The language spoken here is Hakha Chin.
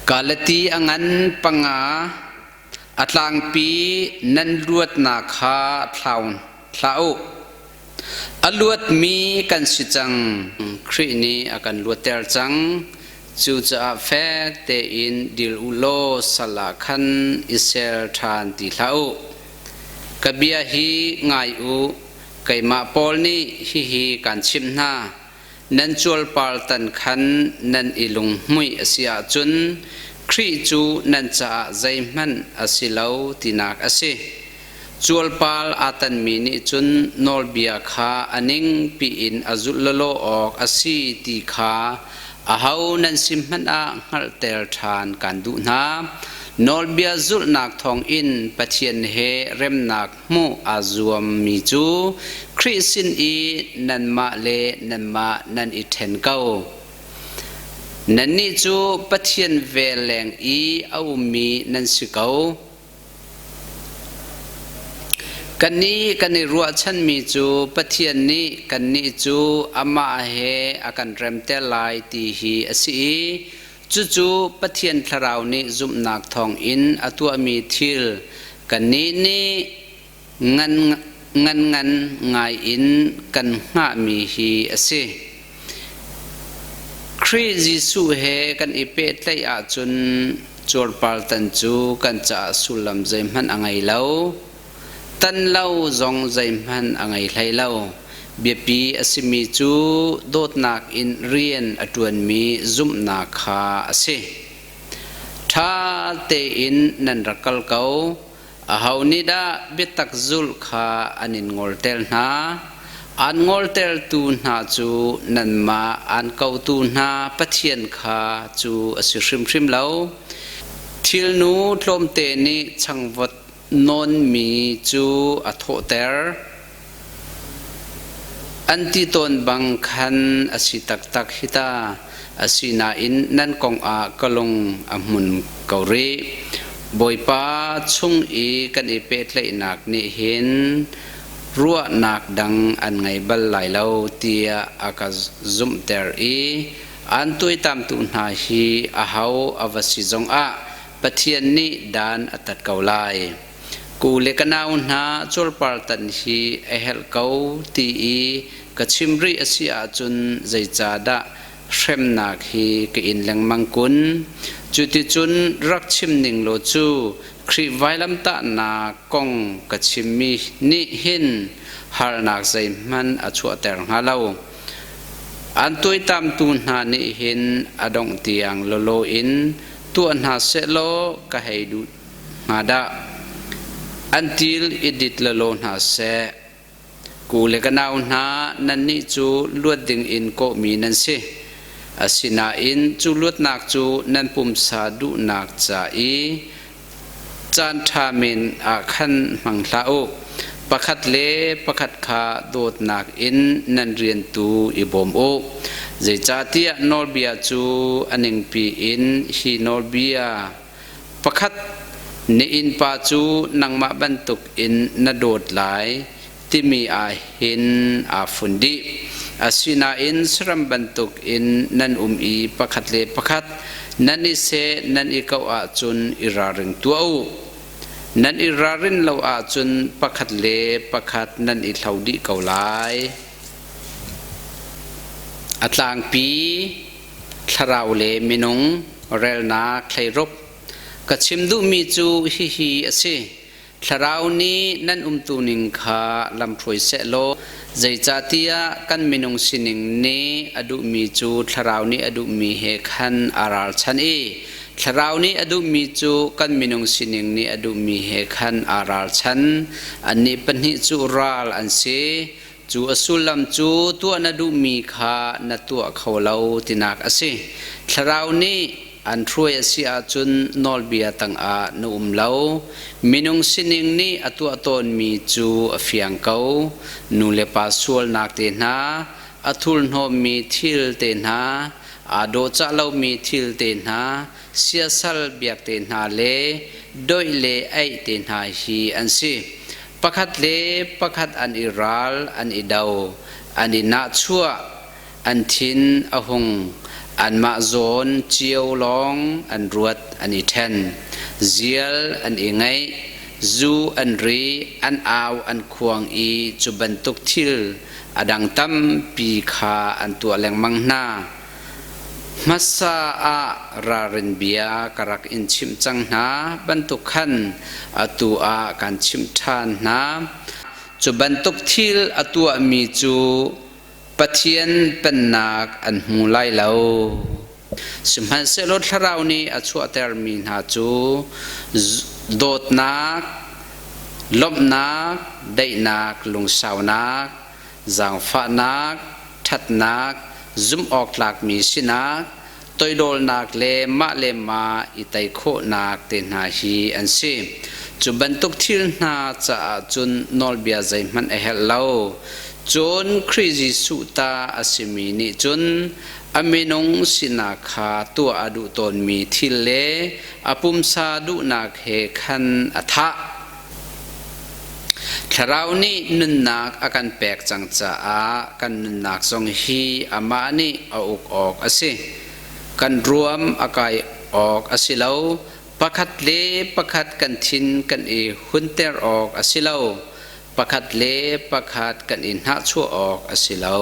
Galati a ngan panga a tlangpi nan luatnak kha thlau hlah u. A luatmi kan si cang. Khrih nih a kan luatter cang. Cucaah fek tein dil u law sal ah khan i ser ṭhan ti hlah u. Ka bia hi ngai u, keimah Paul nih hihi kaan chimh hna. Nan cualpar tan khan nan i lunghmuih a si ahcun Khrih cu nan caah zeihmanh a si lo tinak a si. Cualpal aa tanmi nih cun nawlbia kha a ning piin a zulh lawlaw awk a si ti kha aho nan si hmanh ah hngalhter ṭhan kaan duh hna. Nawlbia zulhnak thawngin Pathian he remnak hmuh aa zuammi cu Khrih sin i nanmah le nanmah nan i ṭhen ko. Nannih cu Pathian vel leng i a ummi nan si ko. Kannih kan i ruahchanmi cu Pathian nih kannih cu amah he a kan remter lai ti hi a si i cucu Pathian Thlarau nih zumhnak thawngin a tuahmi thil kannih nih ngan ngan ngan ngai in kan hngahmi hi a si. Khrih Jesuh he kan i pehtlaih ahcun cuarpartan cu kan caah sullam zeihmanh a ngei lo. Tan lo zong zeihmanh a ngei hlei lo. Biapi a simi cu dawtnak in rian a ṭuanmi zumhnak kha a si. Ṭha tein nan rak kal ko. Aho nih dah biatak zulh kha an in ngolter hna? Aan ngoltertu hna cu nanmah aan kotu hna Pathian kha cu a si hrimhrim lo. Thilnu tlawmte nih changvut nawnmi cu a thawhter. An ti tawn bang khan a si taktak hi ta. Asinain nan kong ah ka lung a hmun ko rih. Bawipa chung i kan i pehtlaihnak nih hin ruahnak dang an ngei bal lai lo tiah a ka zumhter i aan tuaitamtu hna hi aho a va si zongah Pathian nih dan a tat ko lai. Ku le ka nau hna cuarpartan hi a herh ko ti i ka chim rih a si ahcun zeicahdah hremnak hi ka in lengmang kun? Cuticun rak chim ning law cu Khrih vailamtahnak kong ka chimmi nih hin harnak zeihmanh a chuahter hnga lo. An tuaitamtu hna nih hin a dongh tiang lawlaw in tuah hna sehlaw ka hei duh hnga dah. An til i dit lawlaw hna seh. Ku le ka nau hna, nannih cu luat dingin kawhmi nan si. Asinain cu luatnak cu nan pumsa duhnak ca i caanṭha men ah khan hmang hlah u. Pakhat le pakhat kha dawtnak in nan rian tu i bawm u. Zeicahtiah nawlbia cu a ningpi in hi nawlbia Pakhat, na innpa cu nangmah bantuk in na dawt lai timi ah hin aa fun dih. Asinain saram bantuk in nan um i pakhat le pakhat nan i seh nan i koh ahcun i ralring tuah u. Nan i ralrin lo ahcun pakhat le pakhat nan i hlo dih ko lai. A tlangpi thlarau le minung relnak thleiruk. Ka chim duhmi cu hihi a si. Thlarau nih nan umtuning kha lamhruai sehlaw zeicahtiah kan minung sining nih a duhmi cu thlarau nih a duhmi he khan a ralchan i thlarau nih a duhmi cu kan minung sining nih a duhmi he khan aa ralchan. Annih pahnih cu ral an si. Cu a sullam cu tuah na duhmi kha na tuah kho lo tinak a si. Thlarau nih an hruai a si ahcun nawlbia tangah na um lo. Minung sining nih a tuah tawnmi cu a fiang ko. Nu le pa sualnak te hna, a thurhnawmmi thil te hna, aa dawhcah lomi thil te hna, siasal biak te hna le doih le aih te hna hi an si. Pakhat le pakhat an i ral, an i do, an i nahchuah, an thin a hung, Anmah zawn cio lawng an ruat an i ṭhen. Zial an i ngaih, zu an ri, an au an khuang i cu bantuk thil a dang tampi kha an tuah lengmang hna. Hmasa ah ralrin bia ka rak in chimh cang hna bantuk khan atu ah kan chimh ṭhan hna. Cu bantuk thil a tuahmi cu Pathian pennak an hmu lai lo. Sihmanhsehlaw Thlarau nih a chuahtermi hna cu dawtnak, lawmhnak, daihnak, lungsaunak, zaangfahnak, ṭhatnak, zumhawktlakmi sinak, toidawlnak le mah le mah i tei khawhnak te hna hi an si. Cu bantuk thil hna caah cun nawlbia zeihmanh a herh lo. Cun Khrih Jesuh ta a simi nih cun a minung sinak kha tuah a duh tawnmi thil le a pumsa duhnak he khan a thah. Thlarau nih nunnak a kan pek cang caah kan nunnak zong hi amah nih a uk awk a si. Kan ruam a kai awk a si lo. Pakhat le pakhat kan thin kan i hunter awk a si lo. Pakhat le pakhat kan i hnahchuah awk a si lo.